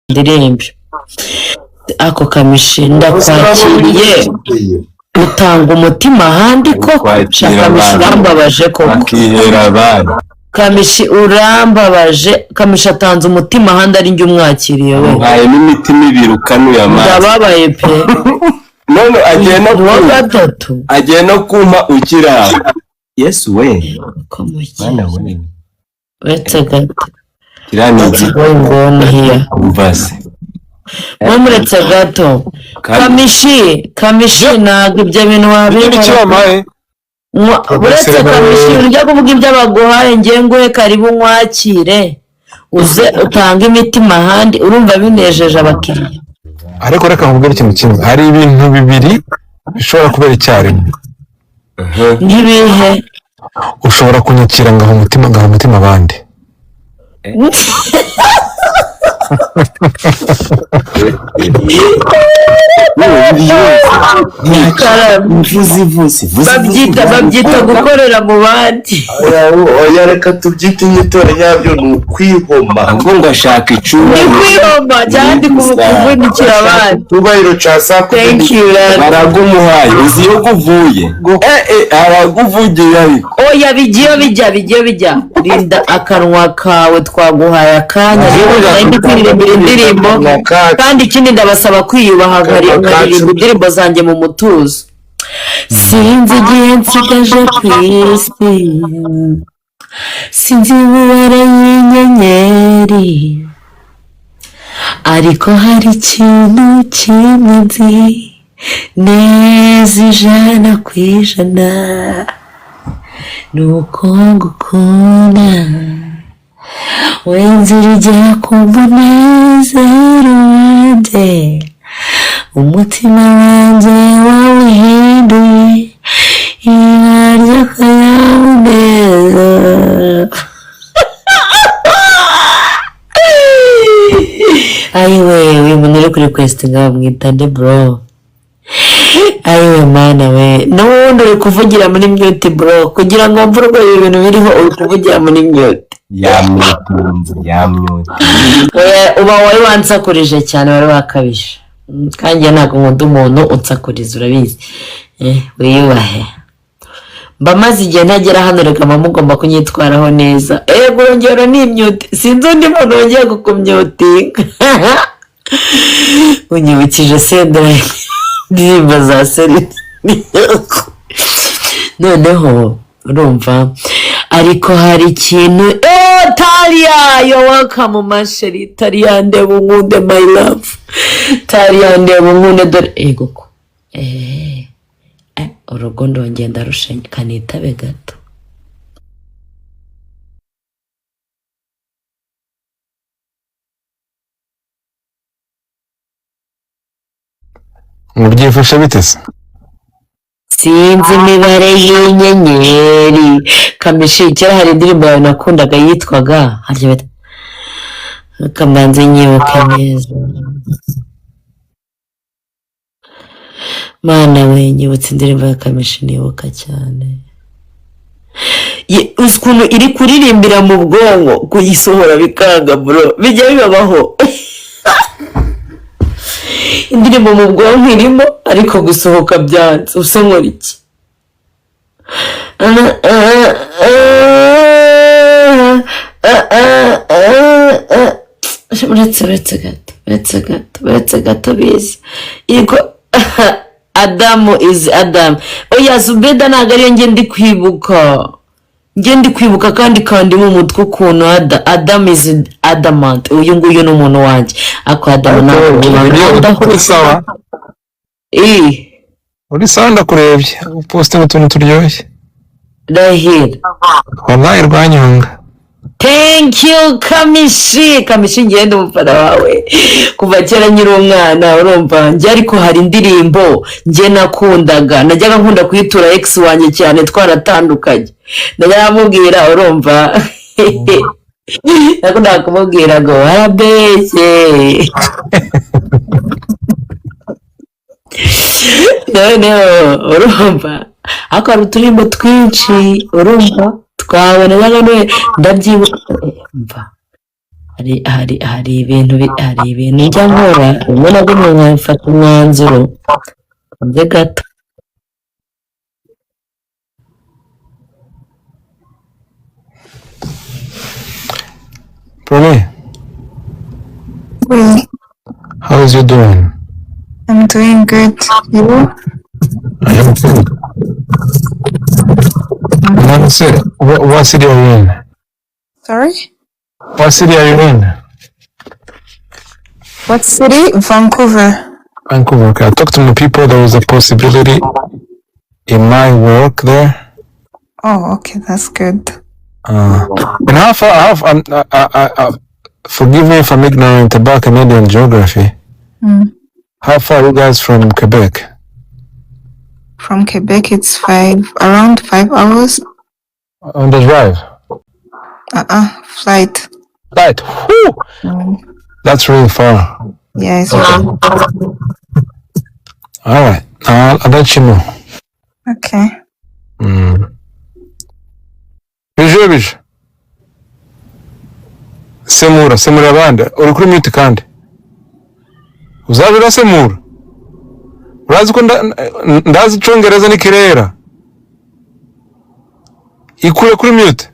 Ndirimbe ako Kamishi, ndakwakiriye. Utanga umutima ahandi koko. Kwakira Kamishi, abantu. urambabaje koko. Bakihera abandi. Kamishi, urambabaje. Kamishi atanze umutima ahandi, ari njye umwakiriye we. Uhaye n'imitima ibiri, ukanuye amazi. Ndababaye pe. None agiye no Uwa kumpa gatatu. Agiye no kumpa ukiri aho, Yesu we! Ko muki. Mana we! Uretse gato. Kiriya ni What's igiti. going on here? Umva se. Muretse gato. Kandi Kamishi, Kamishi, ntabwo ibyo bintu Ibyo wabikora. kibampaye. Uretse Kamishi, ujya kuvuga ibyo baguhaye, ngiye nguhe karibu, nkwakire, uze utange imitima ahandi. Urumva binejeje abakiriya? Ariko reka nkubwire ikintu kimwe: hari ibintu bibiri bishobora kubera icyarimwe. Nk'ibihe? Ushobora kunyakira ngaha umutima abandi. Mvuze ivuze ivuze. Babyita gukorera mu bandi. Oya, reka tubyite inyito nyabyo, ni ukwihoma. Ahubwo ngo ashaka Ni icyubahiro. kwihomba cyangwa ndi kuvunikira abandi. Icyubahiro cya saa kumi. Thank you, Rani. Baragumuhaye, uzi iyo uvuye, araguvugiye ariko. Oya, bigiye bijya, bigiye bijya. Rinda akanwa kawe, twaguhaye akanya. Rero nari ndi kwiririmbira indirimbo, kandi ikindi ndabasaba kwiyubaha, nkaririmba indirimbo zanjye mu mutuzo. Sinzi igihe nsigaje ku isi, sinzi imibare y'inyenyeri, ariko hari ikintu kimwe nzi neza 100%, ni uko ngukunda. Wenzira igera ku munezero wanjye, umutima wanjye wawuhinduye ibara ry'akanyamuneza. Ayiwe, uyu muntu uri kuri requestinga bamwita nde, bro? Ayiwe mana we! N'ubundi uri kuvugira muri mute, bro. Kugira ngo mve urwo ibi bintu biriho, uri kuvugira muri mute. Yamwitunze, yamwitunze. Oya, uba wari wansakurije cyane, wari wakabije. Kandi njye ntabwo nkunda umuntu unsakuriza, urabizi. Wiyubahe, mba maze igihe ntagera hano. Reka, mba mugomba kunyitwaraho neza. Ego, urongera ni imyuti, sinzi undi muntu wongeye kukumyutinga. Unyibukije Senderi, indirimbo za Senderi. Noneho urumva, ariko hari ikintu. Talia, you're welcome, ma chérie. Talia, ndeba unkunde, my love. Talia, ndeba unkunde, dore ego ko urugo ndongenda ndarushenye. Kanitabe gato. Ngo byifashe bite se? Sinzi imibare y'inyenyeri. Kamishi, kera hari indirimbo yawe nakundaga yitwaga harya kamanze nyibuke neza. Mana we, nyibutse indirimbo ya Kamishi, nibuka cyane. Uzi ukuntu iri kuririmbira mu bwonko, kuyisohora bikanga, bro? Bijya bibabaho, indirimbo mu bwonko irimo ariko gusohoka byanze. Usa nkora iki? Uretse gato, uretse gato, uretse gato. Bizi yego, Adamu izi Adamu. Oya, Zubeda, ntabwo ariyo. Njye ndi kwibuka, njye ndi kwibuka kandi mu mutwe ukuntu Adamu izi adamant. Uyu nguyu ni umuntu wanjye, ariko Adamu ntabwo Uri nkunda. sawa? Eh. Uri sawa, ndakurebye upositinga utuntu turyoshye. Rahira. Wallahi, rwanyonga. Thank you, Kamishi. Kamishi, ngende umufana wawe kuva kera nkiri umwana, urumva njye. Ariko hari indirimbo njye nakundaga, najyaga nkunda kuyitura ex wanjye cyane twaratandukanye. Najyaga mubwira, urumva, nakundaga kumubwira ngo warabeshye. Noneho urumva, ariko hari uturirimbo twinshi, urumva, twabona. Ndabyibuka, mva. Hari ibintu njya nkora rimwe na rimwe nkafata umwanzuro nze gato. Prome, Oui, how is you doing? I'm doing good. You? I am good. None se, what city are you in? Sorry? What city are you in? What city? Vancouver. Vancouver. Okay, I talked to my people. There was a possibility it might work there. Oh, okay, that's good. And how far? How, I, forgive me if I'm ignorant about Canadian geography. How far are you guys from Quebec? From Quebec, it's around 5 hours. On the drive? Uh-uh, flight. Right. Whew! That's really far. Yeah, it's Okay. All right. I'll let you know. Okay. Bije bije. Semura, semura abandi. Uri kuri mute kandi. Uzaje urasemura. Urazi ko ndazi icongereza n'ikirera. Ikure kuri mute.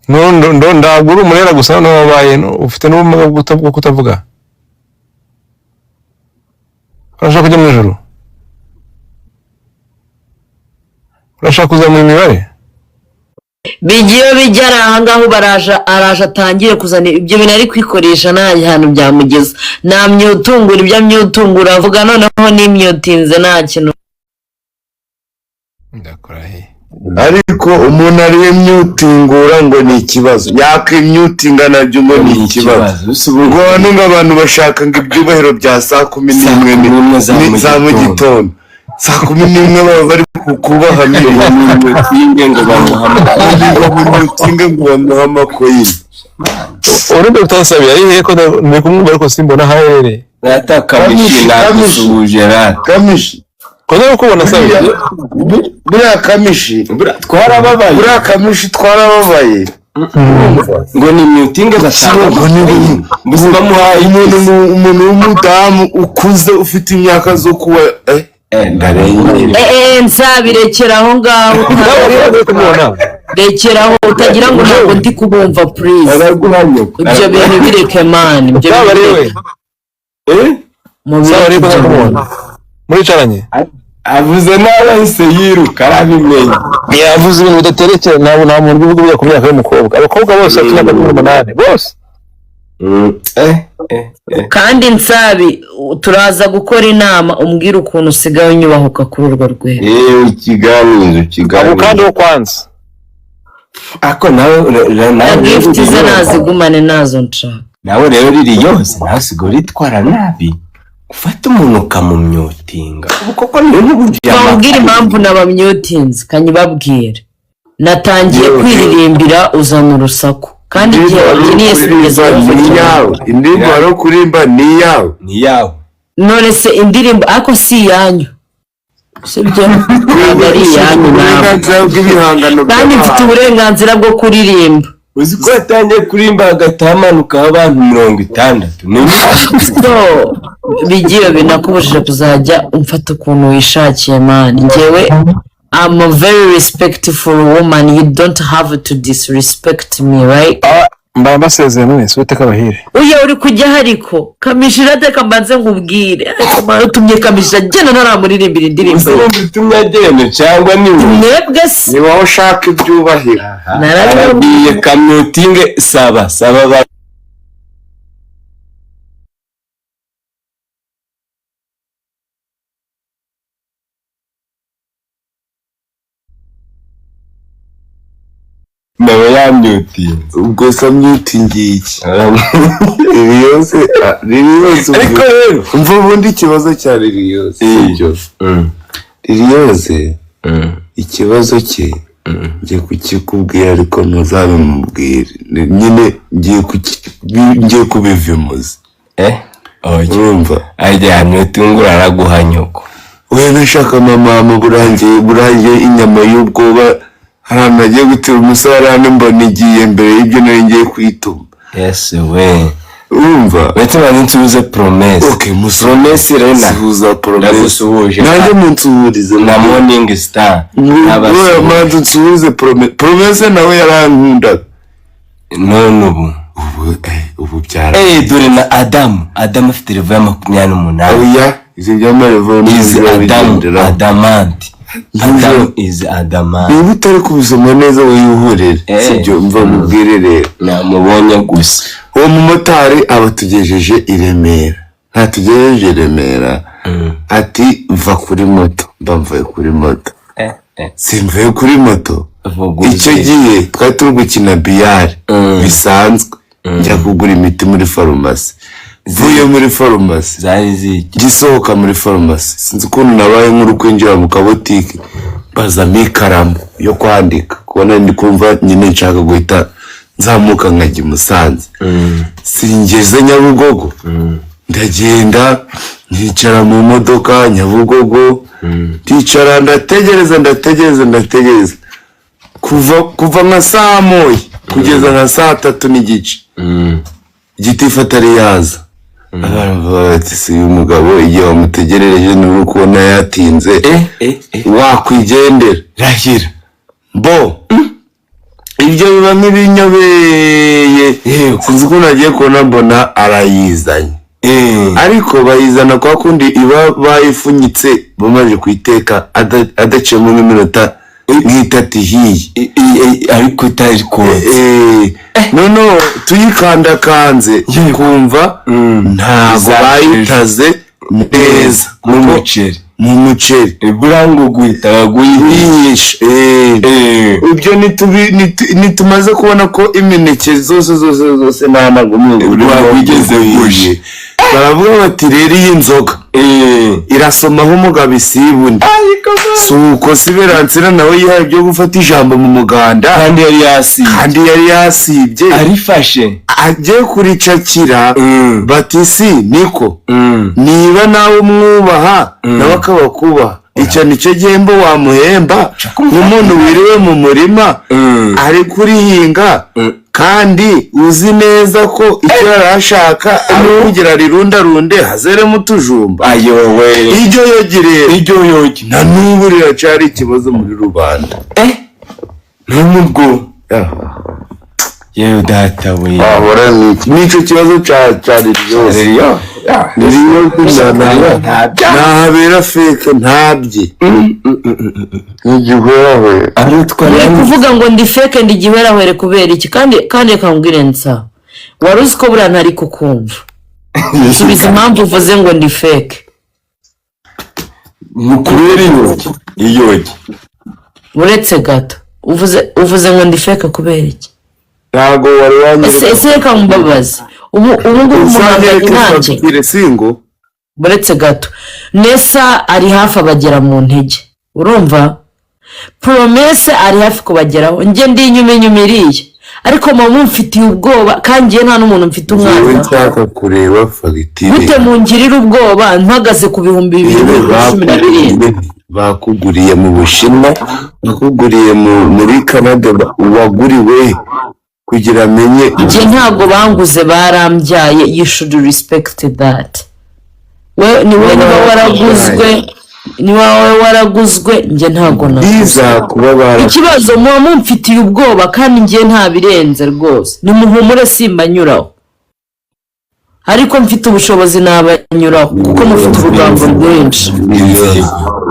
No, ndo ntabwo uri umurera gusa, noneho wabaye ufite n'ubumuga bwo kutavuga. Urashaka kujya mu ijuru? Urashaka kuzamura imibare? Bigiye bijya ari ahangaha ubu araje atangire kuzana ibyo bintu ari kwikoresha, nta hantu byamugeza. Nta myutungura, ibyo amyutungura avuga noneho n'imyutinze nta kintu. Ndakurahiye. Ariko umuntu ariwe myutingura ngo ni ikibazo, yakimyutinga nabyo ngo ni ikibazo, ngo hano ngo abantu bashaka ngo ibyubahiro bya saa kumi n'imwe za mu gitondo, saa kumi n'imwe baba bari kubaha ngo ngo bamuha ngo bamuha amakoyini. Uri Dr. Nsabi ari hehe ko ndi kumwumva ariko simbona aho aherereye? Rata kamishi nagusuhuje rata. Kamishi. Ko ntari kubona Nsabi? Buriya kamishi twarababaye. Buriya kamishi twarababaye. Ngo ni mutinge batanga bamuhaye umuntu w'umudamu ukuze ufite imyaka zo kuba ndarengera. Nsabi rekera aho ngaho. Rekera aho utagira ngo ntabwo ndi kubumva, please. Ibyo bintu bireke man, ibyo bintu. Muricaranye? Avuze nabi ahise yiruka arabimenya. Yavuze ibintu bidaterekeye, nta muntu uvuga ku myaka y'umukobwa. Abakobwa bose bafite imyaka 18 bose. Kandi Nsabi turaza gukora inama umbwire ukuntu usigaye unyubahuka kuri urwo rwego. Ikiganiro. Abo kandi wo kwanza. Ako nawe Na gift ze nazigumane nazo nshaka. Nawe rero riri yose nawe usigaye uritwara nabi. Ufata umuntu ukamumyutinga. Ubu koko ni n'uburyo. Bambwira impamvu nabamyutinze kanyibabwira. Natangiye kwiririmbira uzana urusaku. Kandi igihe wabyiniye sinigeze ni iyawe. Indirimbo wari kuririmba ni iyawe. Ni iyawe. None se indirimbo ariko si iyanyu. Sibyo? Ntabwo ari iyanyu nawe. Kandi mfite uburenganzira bwo kuririmba. Uzi ko yatangiye kuririmba hagati hamanukaho abantu 60. So bigiye binakubujije kuzajya umfata ukuntu wishakiye man. Njyewe I'm a very respectful woman. You don't have to disrespect me, right? Mba mbasezeye mwese, Uwiteka abahire. Uya uri kujya hariko Kamishi reka mbanze nkubwire. Utumye Kamishi agenda ntaramuririmbira indirimbo. Utumye agenda cyangwa ni mwebwe se? Ni wowe ushaka ibyubahiro. Narabwiye kamyutinge saba saba nawe yamyutinze. Ubwo se amyutingiye iki? Liliose, Liliose. Ariko rero umva ubundi ikibazo cya Liliose sibyo? Liliose ikibazo cye ngiye kukikubwira ariko ntuzabimubwire. Nyine ngiye kubivimuza. Urumva? Ajya yamyutungura araguha nyoko. We nashaka mama burangiye inyama y'ubwoba. Hari ahantu nagiye gutira umusarane, mbona igiye mbere y'ibyo nari ngiye kwituma. Yesu we! Urumva? Uretse banze nsubize Promesse. Okay, Promesse Rena. Suhuza Promesse. Ndagusuhuje. Nanjye munsuhurize. Na Morning Star. Uriya manzi nsuhuze Promesse, nawe yarankundaga. None ubu? Ubu ubu byara Dore na Adamu. Adamu afite level ya 28. Oya, ivyo by'ama level Is Adamu. bigenderaho. Adamanti. Adamu is Adamanti. Niba utari kubisoma neza, wihorere. Sibyo? Mva mubwire rero. Namubonye gusa. Uwo mumotari aba atugejeje i Remera, ntatugejeje i Remera, ati: "Va kuri moto." Mba mvuye kuri moto. Simvuye kuri moto. Vuga. Icyo gihe twari turi gukina biyari bisanzwe, njya kugura imiti muri farumasi. Mvuye muri farumasi, Zari ziki? Gisohoka muri farumasi, sinzi ukuntu nabaye nk'uri kwinjira mu kabotike, bazamo ikaramu yo kwandika, kubona ndi kumva nyine nshaka guhita nzamuka nkajya i Musanze. Singeze Nyabugogo, ndagenda nkicara mu modoka Nyabugogo, ndicara, ndategereza, ndategereza, ndategereza, kuva nka saa 1 kugeza nka saa 3:30, gitifu atari yaza. Abantu bavuga bati: "Si uyu mugabo, igihe wamutegerereje niba kubona yatinze, wakwigendera." Rahira! Bo ibyo biba nk'ibinyobeye. Sinzi ukuntu agiye kubona, mbona arayizanye. Ariko bayizana kwa kundi iba bayifunyitse, bamaze kuyiteka adaciyemo nk'iminota nk'itatu ihiye. Ariko itari kotsa. Noneho tuyikandakanze, kumva ntabwo Izakije. bayitaze neza. Mu muceri. Mu muceri. Buriya ngo guhita guhinyisha. Ibyo nitumaze kubona ko imineke zose zose zose nta ntabwo Wigeze gusha. Baravuga bati: "Rero iyi nzoga irasomaho umugabo isibundi." Si uko si Beransina nawe yihaye ibyo gufata ijambo mu muganda. Kandi yari yasibye. Kandi yari yasibye. Arifashe. Agiye kuricakira, bati: "Si niko, niba nawe umwubaha, nawe akaba kubaha, icyo nicyo gihembo wamuhemba nk'umuntu wiriwe mu murima ari kurihinga, kandi uzi neza ko icyo yari ashaka ari ukugira rirundarunde hazeremo utujumba." Ayowe! Iryo yogi rero, Iryo yogi na n'ubu riracyari ikibazo muri rubanda. N'ubwo, yewe data we! Wahora n'iki? Nicyo kibazo cya Liliose. Liliose ntahabera fake, ntabye n'igihwerahwera. Arutwa. Muri kuvuga ngo ndi fake, ndi igihwerahwere kubera iki? Kandi reka nkubwire, nsa wari uzi ko buriya ntari kukumva. Subiza impamvu uvuze ngo ndi fake. Ni ukubera iyogi, iyogi. Uretse gato, uvuze ngo ndi fake kubera iki? Ntabwo wari Ese wanyereka. Ese reka mbabaze, ubu ngubu muhanganye Uzanyereke nanjye. fagitire singo. Uretse gato, Nesa ari hafi abagera mu ntege, urumva? Promesse ari hafi kubageraho, njye ndi inyuma inyuma iriya, ariko muba mumfitiye ubwoba, kandi njye nta n'umuntu mfite Njyewe umwana. nshaka kureba fagitire. Gute mungirira ubwoba mpagaze ku 2017? Bakuguriye mu Bushinwa, bakuguriye muri Canada, waguriwe kugira amenye. Njye ntabwo banguze, barambyaye. You should respect that. We ni wowe, niba waraguzwe, niba wowe waraguzwe, njye ntabwo naguzwe. Biza kuba bara Ikibazo, muba mumfitiye ubwoba kandi njye nta birenze rwose. Nimuhumure, simbanyuraho, ariko mfite ubushobozi nabanyuraho, kuko mufite urugambo rwinshi.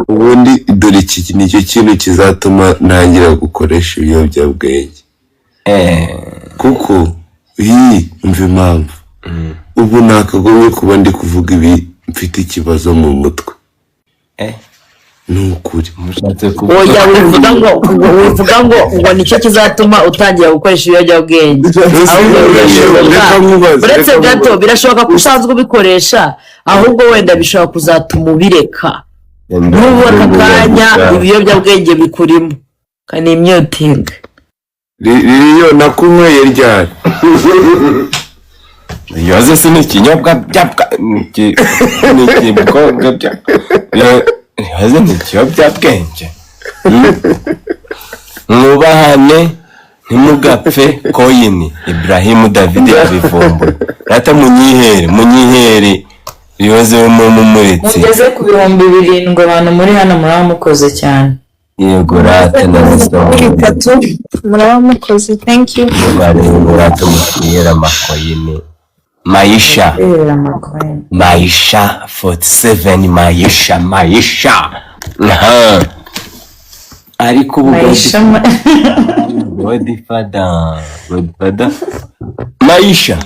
Ubundi dore iki nicyo kintu kizatuma ntangira gukoresha ibiyobyabwenge, kuko iyi mva impamvu ubu nakagombye kuba ndi kuvuga ibi, mfite ikibazo mu mutwe. Ni ukuri. Mushatse kuvuga? Oya, wivuga ngo nicyo kizatuma utangira gukoresha ibiyobyabwenge. Ahubwo birashoboka Reka nkubaze, uretse reka gato, nkubaze. birashoboka ko usanzwe ubikoresha, ahubwo wenda bishobora kuzatuma ubireka. N'ubu aka kanya ibiyobyabwenge bikurimo kani imyotinga. Ririyo nakunyweye ryari? Yoze si ni ikinyobwa byabwa, ni ikibwobwa bya yoze, ni ikiyobyabwenge. Mwubahane, ntimugapfe coin. Ibrahimu David yabivumbuye. Rata munyihere, munyihere rihozeho mumumuritse. Mugeze ku 7000 abantu muri hano, muraba mukoze cyane. Yego rata, ndabasaba. Bitatu muraba mukoze, thank you. Bareba rata, mutwihere amacoin. Maisha. Kwihera amacoin. Maisha 47, Maisha, Maisha. Aha. Ariko ubu Maisha Godfather, Godfather, Maisha,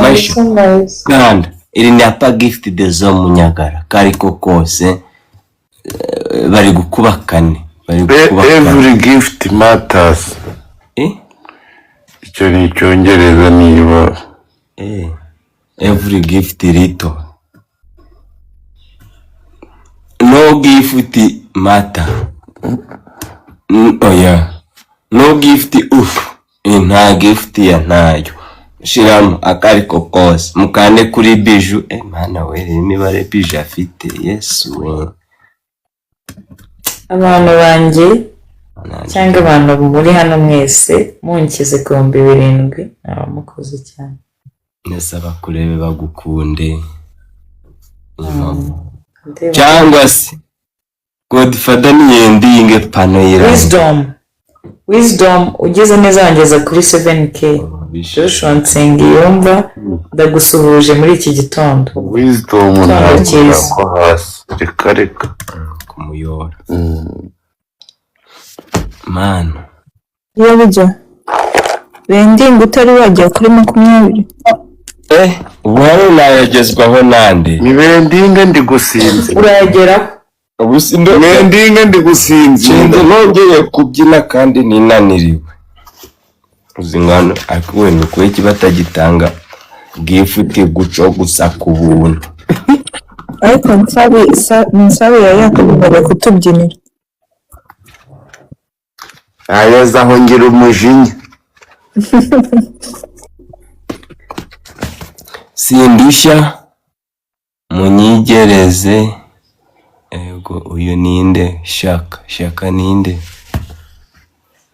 Maisha. Maisha. Kanda iri ni apa gift de zo munyagara kariko kose, bari gukuba kane, bari gukuba kane. Every gift matters. Eh? Icyo ni icyongereza niba. Every gift little, no gift matter. Oya, no gift uf. Nta gift ya ntayo, shiramo akariko kose, mukande kuri Biju. Mana we, reba imibare Biju afite, Yesu we! Abantu banjye cyangwa abantu muri hano mwese, munkize ku 7000, mwaba mukoze cyane. Ndasaba kurebe bagukunde. Ndeba. Cyangwa se Godfather niyendinge pano yirange. Wisdom, Wisdom, ugeze neza wangeza kuri 7K. Joshua Nsengiyumva, ndagusuhuje muri iki gitondo. Wisdom. Gitondo ntabwo cyiza. Ko hasi, reka reka. Kumuyora mana. Iyo bijya bendinga utari wagera kuri 20. Ubu hano nayagezwaho nande? Ni bendinga, ndi gusinzira. Urayageraho. Ubu sindo. Bendinga, ndi gusinzira. Sinzi nongeye kubyina kandi ninaniriwe. Uzi ngano, ariko wenda ukuri iki batagitanga gift guco gusa ku buntu? Ariko Nsabi, Nsabi yari yakagombaga kutubyinira. Ayeza aho ngira umujinya. Sindushya, munyigereze. Ego, uyu ninde? Shaka shaka, ninde?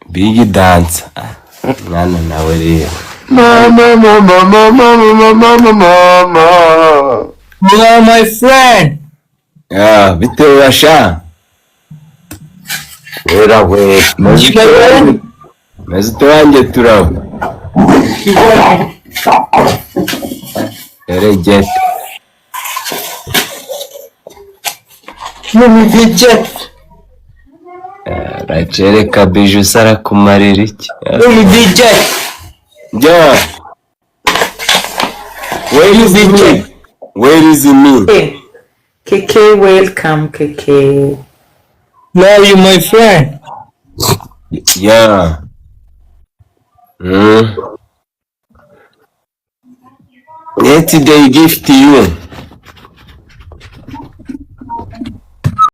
Big dancer. Ah, mwana nawe rero. Mama, mama, mama, mama, mama, mama. Hello, my friend. Ah, bitewe basha. Wera we. Maze turange turabo. Eregete. Mumi DJ. Racereka Biju sarakumarira iki? Mumi DJ. Yeah. Where is me? Where is me? Keke, welcome Keke. Love you, my friend. Yeah. Let they gift you.